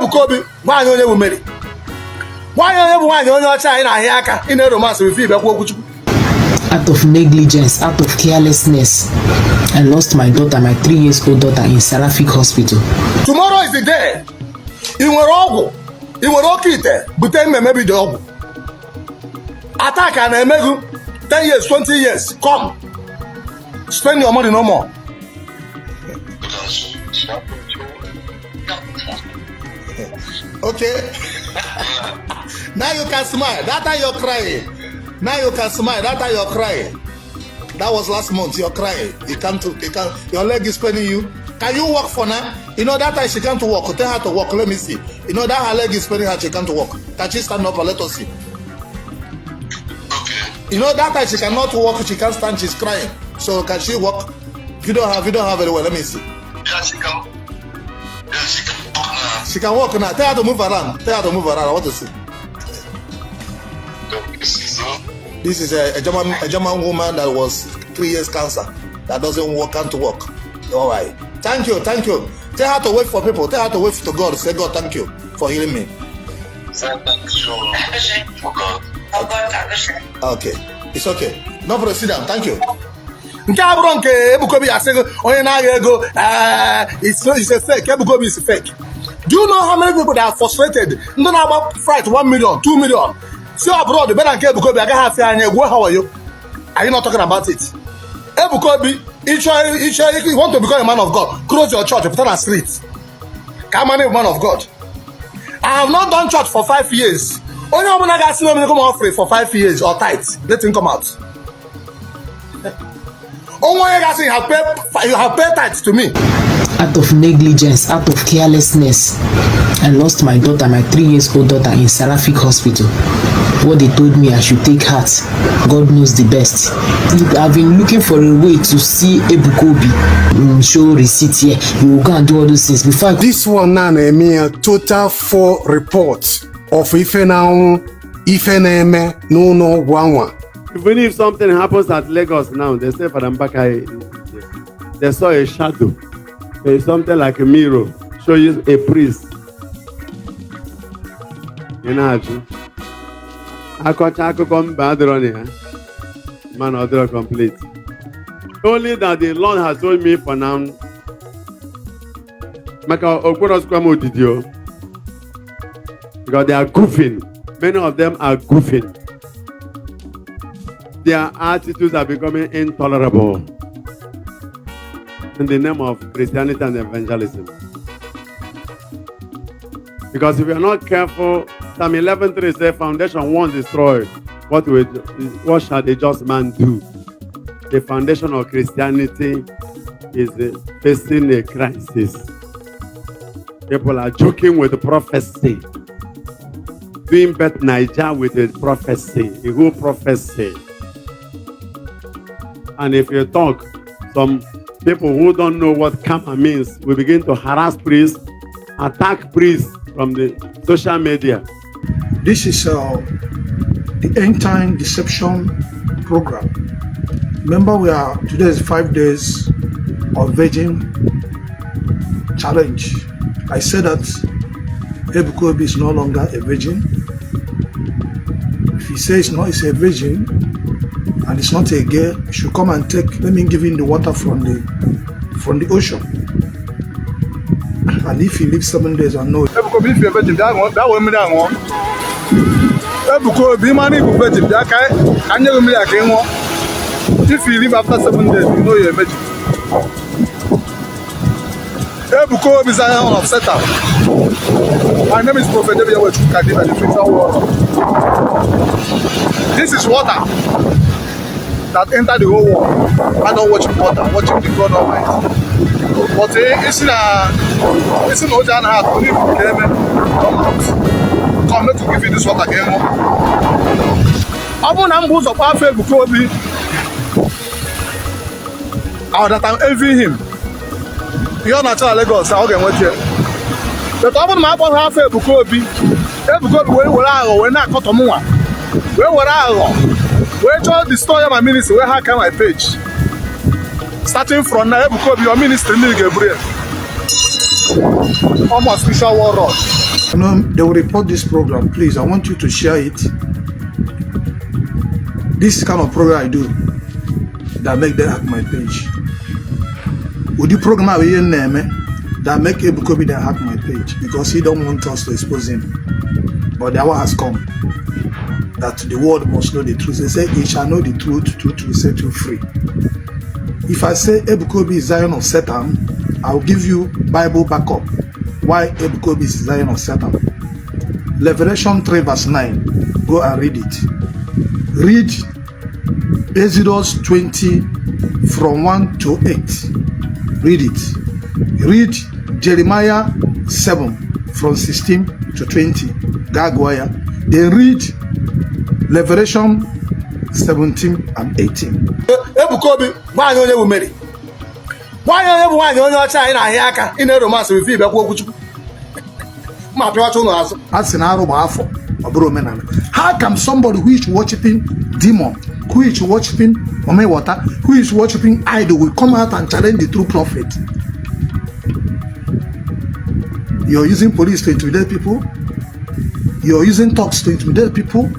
Ebuka Obi nwaanyị onye bụ Mary nwaanyị onye bụ nwaanyị onye ọcha anyị na-ahịa aka ị na-romance with ibe kwa okwu Chukwu. Out of negligence, out of carelessness, I lost my daughter, my 3-year-old daughter, in Seraphic Hospital. Tomorrow is the day. I nwere ọgwụ, I nwere oke ite, bute mmemme dị ọgwụ. Attack na emegu 10 years, 20 years, come. Spend your money no more. Okay. Now you can smile. That time you're crying. Now you can smile. That time you're crying. That was last month. You're crying. Your leg is paining you. Can you walk for now? You know that time she can't walk. Tell her to walk. Let me see. You know that her leg is paining her. She can't walk. Can she stand up and let us see? Okay. You know that time she cannot walk. She can't stand. She's crying. So can she walk? If you don't have very well. Let me see. Yeah, she can. Yeah, she can walk now. She can walk now. Tell her to move around. Tell her to move around. I want to see. This is a German woman that was 3 years cancer that doesn't walk, can't walk. All right. Thank you. Tell her to wait for people. Tell her to wait to God. Say, God, thank you for healing me. Thank you for God. Okay. It's okay. No problem. Sit down. Thank you. Nke abụrụ nke Ebuka Obi asị onye na-agha ego it's a fake. Ebuka Obi is fake. Do you know how many people that are frustrated? Ndị na-agba fright 1 million, 2 million. See abroad, better nke Ebuka Obi agaghị afịa anya egwu. How are you? Are you not talking about it? Ebuka Obi, if you want to become a man of God, close your church, put on a street. Come on, man of God. I have not done church for 5 years. Only woman I got seen me come offering for 5 years or tithes. Let him come out. Only I got seen you have paid tithes to me. Out of negligence, out of carelessness, I lost my daughter, my 3-year-old daughter, in Seraphic Hospital. What they told me I should take heart. God knows the best. I've been looking for a way to see Ebuka Obi show receipt here. You will go and do all those things before. This one now a total 4 reports of Ifenao, Ifeneme, no one. Even if something happens at Lagos now, they say for Mbaka, they saw a shadow. There is something like a mirror, show you a priest. You know, Akwa Okuko bad running, man order complete. Only that the Lord has told me for now. Because they are goofing. Many of them are goofing. Their attitudes are becoming intolerable in the name of Christianity and evangelism. Because if you are not careful, Psalm 11:3 says, foundation once destroyed, what shall the just man do? The foundation of Christianity is facing a crisis. People are joking with prophecy, doing bet Niger with a prophecy, a whole prophecy. And if you talk, some people who don't know what karma means will begin to harass priests, attack priests from the social media. This is the end time deception program. Remember, today is 5 days of virgin challenge. I said that Ebuka Obi is no longer a virgin. If he says no, he's a virgin and it's not a girl, he should come and let me give him the water from the ocean. And if he lives 7 days and no. Ebuka Obi, if you're a virgin, that one million. Ebuka Obi, man, if you're a virgin, that can you me again? If you live after 7 days, you know you're a virgin. Ebuka Obi is an of Satan. My name is Prophet Yahweh Chukwuka, Dibai, the spiritual Warlord. This is water that entered the whole world. I don't watch water, I'm watching the God Almighty. But it's in Ojan heart, only if you came in, come out. Come, let me give you this water again. I'm going to of our faith before me. That I'm envying him. You're not trying to Lagos, I'll get what you. But I'm going to have faith before me. Ebuka Obi, where I go, when I cut on one. Where I go? Where to destroy my ministry? Where I can my page? Starting from now, Ebuka Obi, your ministry, Gabriel. Almost spiritual Warlord. You know, they will report this program. Please, I want you to share it. This kind of program I do that make them hack my page. Would you program our name that make Ebuka Obi that hack my page because he don't want us to expose him? But the hour has come that the world must know the truth. They say, "He shall know the truth, truth will set you free." If I say Ebuka Obi is Zion of Satan, I'll give you Bible backup. Why Ebuka Obi is Zion of Satan? Liberation 3 verse 9. Go and read it. Read Exodus 20 from 1 to 8. Read it. Read Jeremiah 7 from 16 to 20. Gagwaya. Then read Liberation 17 and 18. Ebuka Obi, why onye bụ Mary? Why onye bụ nwanyị onye ọcha anyị na-ahịa aka ị na-romance with ibe kwa okwu Chukwu? Ma pịọcha ụlọ azụ. Asị na arụ gba afọ, ọ bụrụ omenala. How come somebody who is worshiping demon, who is worshiping Omewata, who is worshiping idol will come out and challenge the true prophet? You're using police to intimidate people. You're using talks to intimidate people.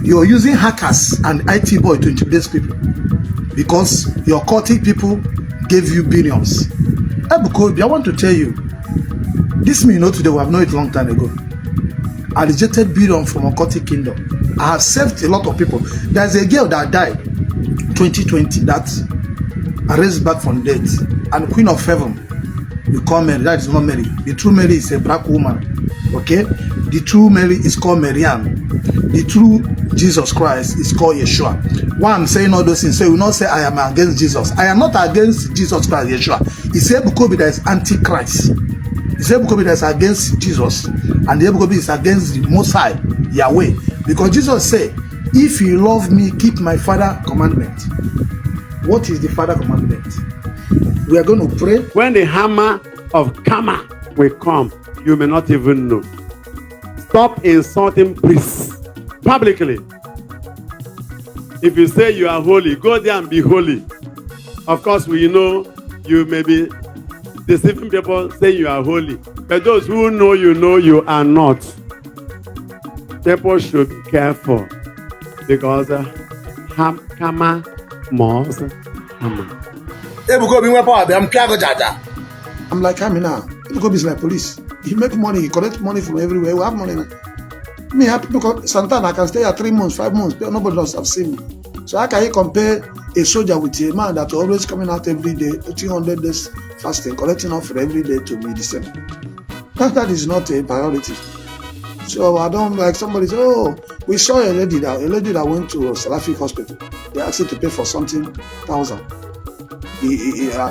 You're using hackers and IT boy to intimidate people because your cultic people gave you billions. Ebuka Obi, I want to tell you, this me you know today, we have known it a long time ago. I rejected billion from Occultic kingdom. I have saved a lot of people. There's a girl that died 2020 that I raised back from death, and Queen of Heaven, you call Mary. That is not Mary. The true Mary is a black woman. Okay, the true Mary is called Mariam. The true Jesus Christ is called Yeshua. Why I'm saying all those things, so you will not say I am against Jesus. I am not against Jesus Christ, Yeshua. It's Ebuka Obi that is antichrist. It's Ebuka Obi that is against Jesus, and the Ebuka Obi is against the Most High, Yahweh. Because Jesus said, if you love me, keep my Father commandment. What is the Father commandment? We are going to pray. When the hammer of Kama will come, you may not even know. Stop insulting priests publicly. If you say you are holy, go there and be holy. Of course, we know you may be deceiving people saying you are holy. But those who know you are not. People should be careful because Kama must hammer. Ebuka Obi nwe power bịa mpịa jaja. I'm like Ami now. Ebuka Obi is like police. He make money, he collect money from everywhere. We have money now. Me happy because sometimes I can stay here 3 months, 5 months, but nobody else have seen me. So how can you compare a soldier with a man that always coming out every day, 300 days fasting, collecting offer every day to be the same? That is not a priority. So I don't like somebody say, oh, we saw a lady that went to a Salafi hospital. They asked her to pay for something 1,000.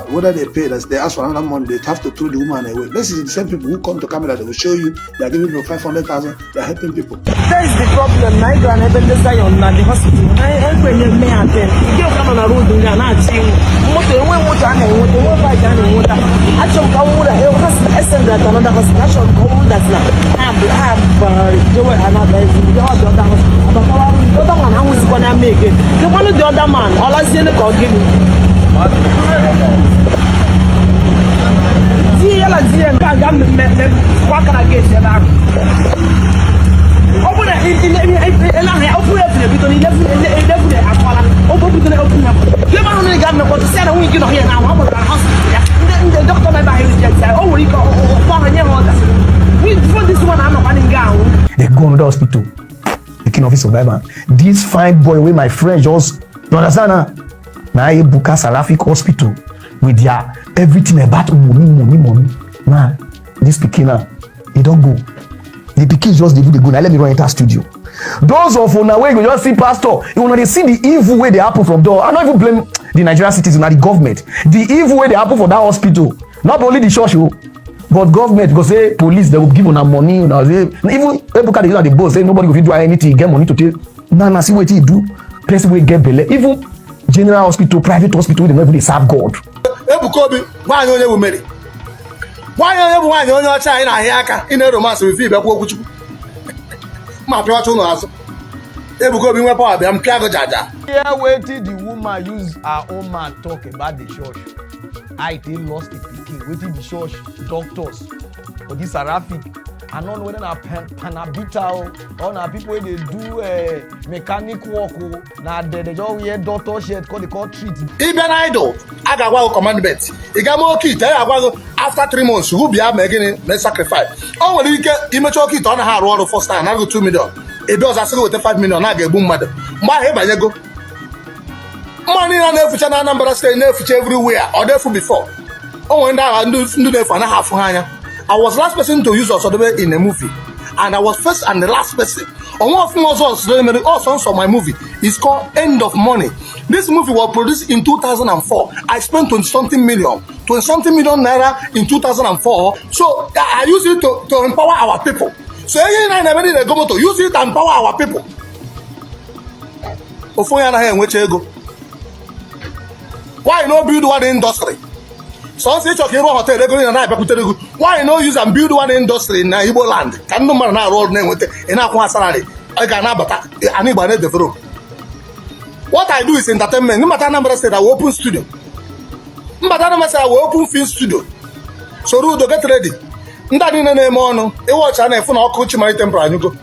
Whether they pay, they ask for another money, they have to throw the woman away. This is the same people who come to camera, they will show you, they are giving you 500,000, they are helping people. That is the problem. My grand even the Zion at the hospital. I when you may attend, you come on a road and not saying what they want what they want by Johnny Water. I shall go with a hospital that another hospital. I shall go with that now. I have another the other hospital. But the other one, how is going to make it? The one of the other man, all I see the call give me. Zia la zia kanga me kwakara gate ya open ela open every because he never akwala open because open up you man no ga me ko say na we gi no here now how about hospital the doctor my buy reject say oh we go for hanya order we for this one I'm not running down they go to the hospital the king of his survivor this fine boy with my friend just you understand na Ebuka Salafik hospital with their everything about money. Nah, this pikin now, he don't go. The pikin just dey go. Now let me run enter studio. Those of una wey you just see pastor, you wanna see the evil way they happen from door. I don't even blame the Nigerian citizens or the government. The evil way they happen for that hospital. Not only the church, but government go say police they will give una money. Even Ebuka dey use the boss say nobody go fit do anything. Get money to take. Nah, see what he do. Person wey get belle. Even general hospital, private hospital, they never serve God. Ebuka Obi, why onye bụ Mary? Why onye bụ nwanyị onye ọcha anyị na-ahịa aka ị na-romance with ibe kwa okwu Chukwu? Ma pịọcha ụlọ azụ. Ebuka Obi nwe power bịa mpịa jaja. Here wetin the woman use her own man talk about the church. I they lost the pikin. Wetin the church doctors for this Arabic I don't know whether na panabita or na people wey dey do mechanic work na they just wear doctor shirt call they call treat. Even idol, I got one commandment. You got more kit. After 3 months, who be making a sacrifice. Oh, when you get immature kit on her roll first time, I go 2 million. It does as with the 5 million. I get boom mother. My head by go. Money on the future Anambra stay in future everywhere or therefore before. Oh, when I do the for half higher. I was last person to use Osodobe in a movie, and I was first and the last person. On one of all songs of my movie is called End of Money. This movie was produced in 2004. I spent 20-something million naira in 2004. So I use it to empower our people. So I never need a go to use it to empower our people. Why no build one industry? So say hotel why no use and build one industry in Igbo land? Can no man now road name with in Akwa salary? I can develop. What I do is entertainment. No matter Anambra said I will open studio. No matter Anambra said I will open film studio. Soludo get ready. Ndadi na name on. They watch and phone or coach my temper and you go.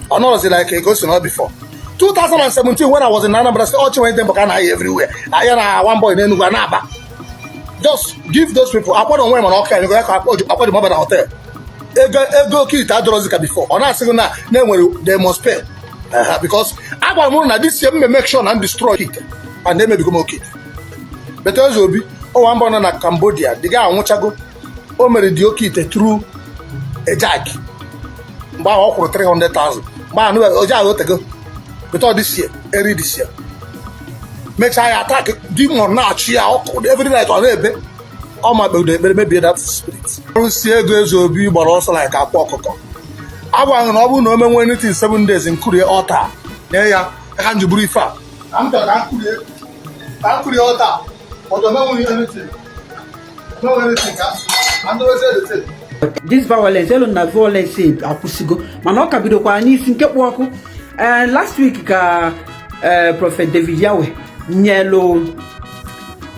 Or not like it goes not before. 2017 when I was in Anambra, all my temper can I everywhere. I am one boy in Anambra. Just give those people. I put on women okay. I put the mobile hotel. Ego kit I don't before. On that second now, they must pay because I want this year make sure and destroy it, and they may become okay. But also be one born in Cambodia. The guy I want to go. Oh, married the kit through a jack. Buy all for 300,000. Buy no I go. But all this year, every this year. Make sure I attack demon now, every night on every all my maybe that spirit. I see a grace will be, but also like Akwa Okuko. I want to know anything 7 days in Korea altar. Yeah, I can't do brief. I'm talking altar. But I don't know anything. No anything. I'm not saying the same. This violence, na violence akusigo. Manoka bido kwa ni sinkepo wako. Last week Prophet David Yahweh Nyelo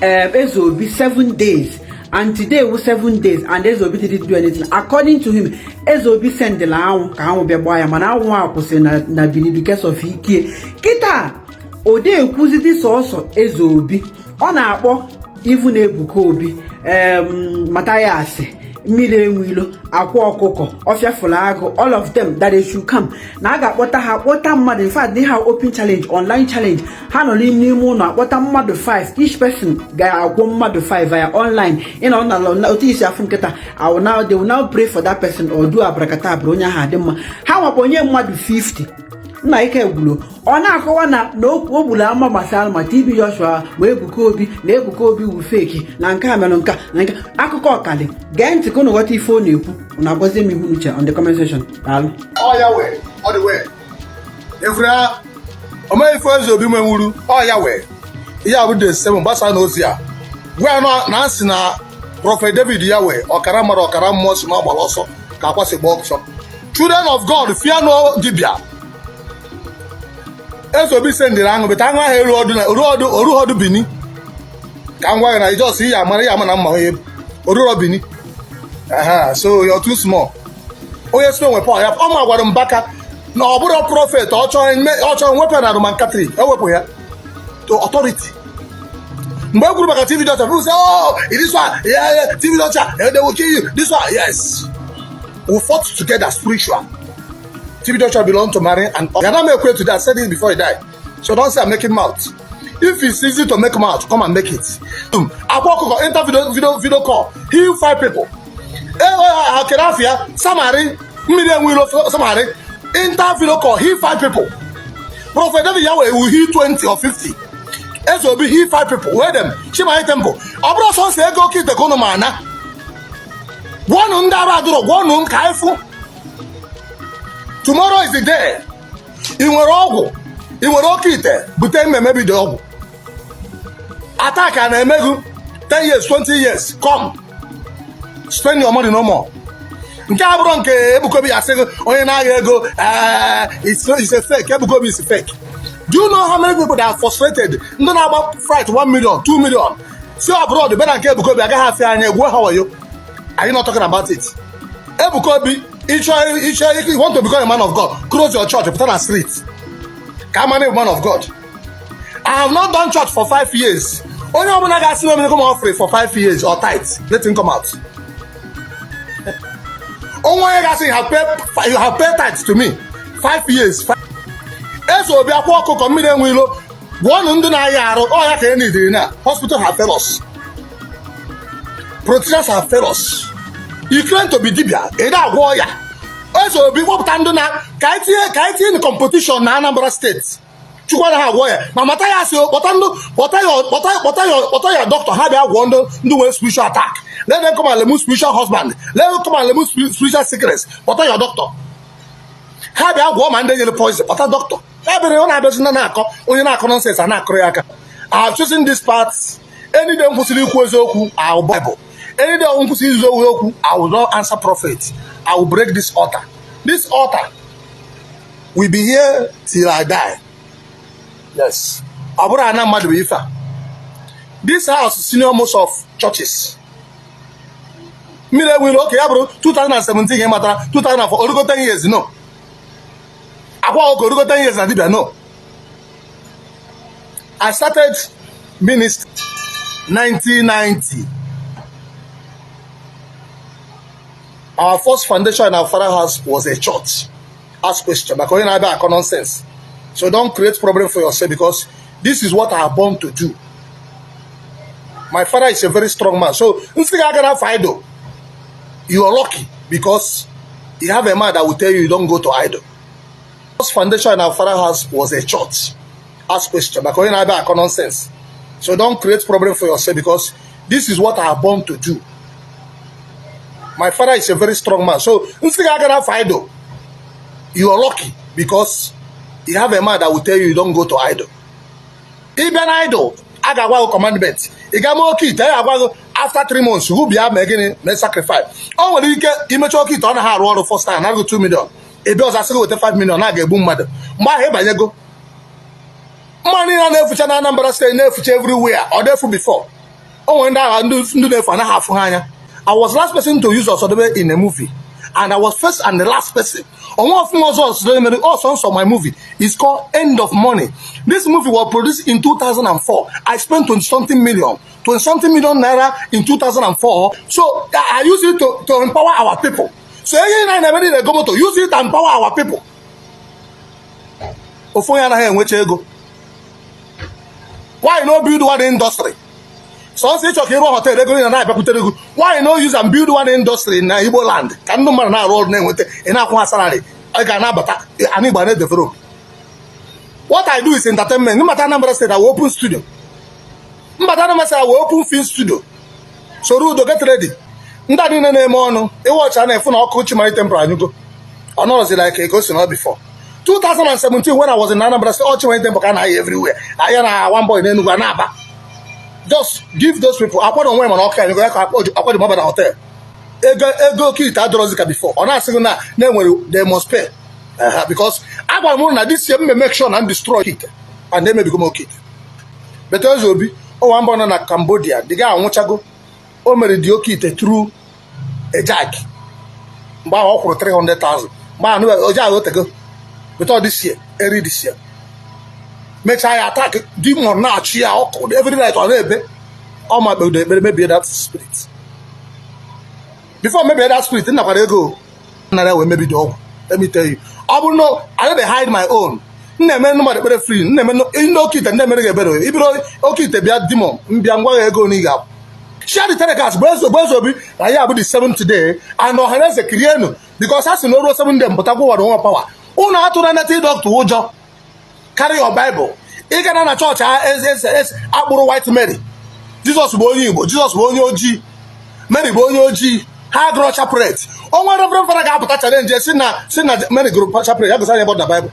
Ezobi 7 days, and today was 7 days, and Ezobi didn't do anything. According to him, Ezobi sent the lao kawo be boy man awu akose na bini because of hiki kita ode ekuzi this also Ezobi ọ na-akpọ even Ebuka Obi Mathias Wilo, Akwa Okuko, Ofia Fulago, all of them that they should come. Now I got what mad. In fact, they have open challenge, online challenge. Hanoli Nimuna, what mad 5. Each person got a mad 5 via online. You know, now they will now pray for that person or do a brakata bronya hadema. How upon your mad 50? Naike Bulo. Ona Kawana, no Obula Masalma, TV Joshua, Ebuka Obi, Ebuka Obi will fake, Lanka Melonka, Akoko Kali. Get to go what if phone you on a bosom on the comment section. Oh, Yahweh, all the way. Every my first will be my Wuru, oh, Yahweh. Yeah, with the 7 Basanozia. We are not Nancy Prophet David Yahweh or Karama or Karamos, no, but also Kapasi Boxshop. Children of God, fear no Dibia. Eso be send the lang, but I'm not a road Bini. Come when I just see a Maria Manama or Bini. Aha, so you're too small. Oh, yes, no, weapon. I have all my water back. No, but a prophet or trying weapon at Roman Catholic. Oh, weapon to authority. Mbakuru TV doctor who say, oh, this one, yeah, TV doctor, they will kill you. This one, yes. We fought together spiritual. TV doctor belong to Mary and you're not make way to that. I said it before he died. So don't say I'm making mouth. If it's easy to make mouth, come and make it. Akwa Okuko enter video call. Heal 5 people. Kerafia, Samari, million will Samari, enter video call. Heal 5 people. Prophet David Yahweh will heal 20 or 50. Ezobi heal 5 people. Where them? Shima temple. Abro son say go kill the konomana. One undara duro, one kaifu. Tomorrow is the day. In Warlord, in Warlord, but then maybe the Agwo. Attack and Emegu 10 years, 20 years. Come. Spend your money no more. Ebuka Obi is saying, it's a fake. Ebuka Obi is a fake. Do you know how many people that are frustrated? No, about fight 1 million, 2 million. So abroad, the better Ebuka Obi, I got half an how are you? Are you not talking about it? Ebuka Obi If you want to become a man of God, close your church, put on a street. Come on, a man of God. I have not done church for 5 years. Only when I got seen me come offering for 5 years or tithes. Let him come out. Only when I got seen you have paid tithes to me 5 years. So be Akwa Okuko million willow. One under Nayaro, all I can need in hospital have fellows. Proteins have fellows. You claim to be Dibia, a warrior. Also, be what under Kaiti in the competition in Anambra State. Chukwuka have warrior. Mama Taya say, what are your doctor? How they have wonder do a spiritual attack? Let them come and remove spiritual husband. Let them come and remove spiritual secrets. What are your doctor? How they have woman they the poison? What are doctor? I have chosen this path. Any day our Bible. Any day I will not answer prophets. I will break this altar. This altar will be here till I die. Yes. This house is senior most of churches. Me will okay, 2017 2004. Orugo 10 years, no. Akwa Okuko 10 years na no. I started ministry 1990. Our first foundation in our father's house was a church. Ask question, but going to have nonsense. So don't create problem for yourself because this is what I am born to do. My father is a very strong man. So you are lucky because you have a man that will tell you don't go to idol. First foundation in our father's house was a church. Ask question, but going to have nonsense. So don't create problem for yourself because this is what I am born to do. My father is a very strong man. So you are lucky because you have a man that will tell you don't go to idol. Even idol, I got one commandment. You got more kid. After 3 months, you will be making a sacrifice. Oh, when you get immature kid on her roll the first time, I go 2 million. It does I with 5 million. I get boom, madam. My head by go. Money on every channel number stay everywhere or there before. Oh, and I do there for half. I was last person to use us in a movie. And I was first and the last person. On one of all songs of my movie is called End of Money. This movie was produced in 2004. I spent 20-something million naira in 2004. So I use it to empower our people. So I never need a government to use it to empower our people. Why not build one industry? So say hotel why not use and build one industry in Igbo land? Can no man road name with in Akwa salary? I can anybody develop. What I do is entertainment. No matter Anambra State, I will open studio. No matter Anambra State, I will open film studio. Soludo, get ready. Ndadi na name on. You watch an phone or coach my temper and you go. I know it's like a ghost before. 2017 when I was in Anambra State, all my temper can I everywhere. I am one boy in Anambra. Just give those people. I put on women okay. You go. I put the mobile hotel. Ego kit adrozika before. On us now, they must pay because I want to this year make sure and destroy it, and they may become okay. But also be one born in Cambodia. The guy wants to go. Oh, married the kit through a jag. Buy for 300,000. Buy no Oja to go. But all this year, every this year. Makes I attack demon now, every night on every. All my maybe that spirit. Before maybe that spirit, then I go. Another way, maybe dog. Let me tell you. I will know. I don't hide my own. Never no matter better free. Never no kid and never get better. If you okay, to be a demon, be a go nigga. Share the telecast. Boys will be. I have the 7 today. I know how to create because that's no 7 them, but I go on power. Oh, now to run a dog to Wojo. Carry your Bible. You can a church as Agwo White Mary. Jesus Bonyo, Jesus Bonyo G. Mary Bonyo G. High grow chaperette. Oh, one of them for a gap challenge. Sinna many group chaperette. I have to say about the Bible.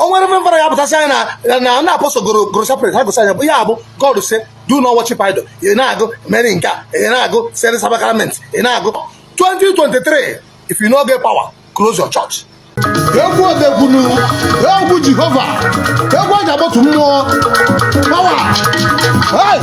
Oh, one of them for a gap sign and apostle grow chaperette. I have to say about Yabo. God will say, do not watch idol. You go, Merinka, go, send the sacrament. Go. 2023. If you not get power, close your church. Egwu odegwunu, egwu Jehovah, egwu ajabotu mmụọ, power. Hey!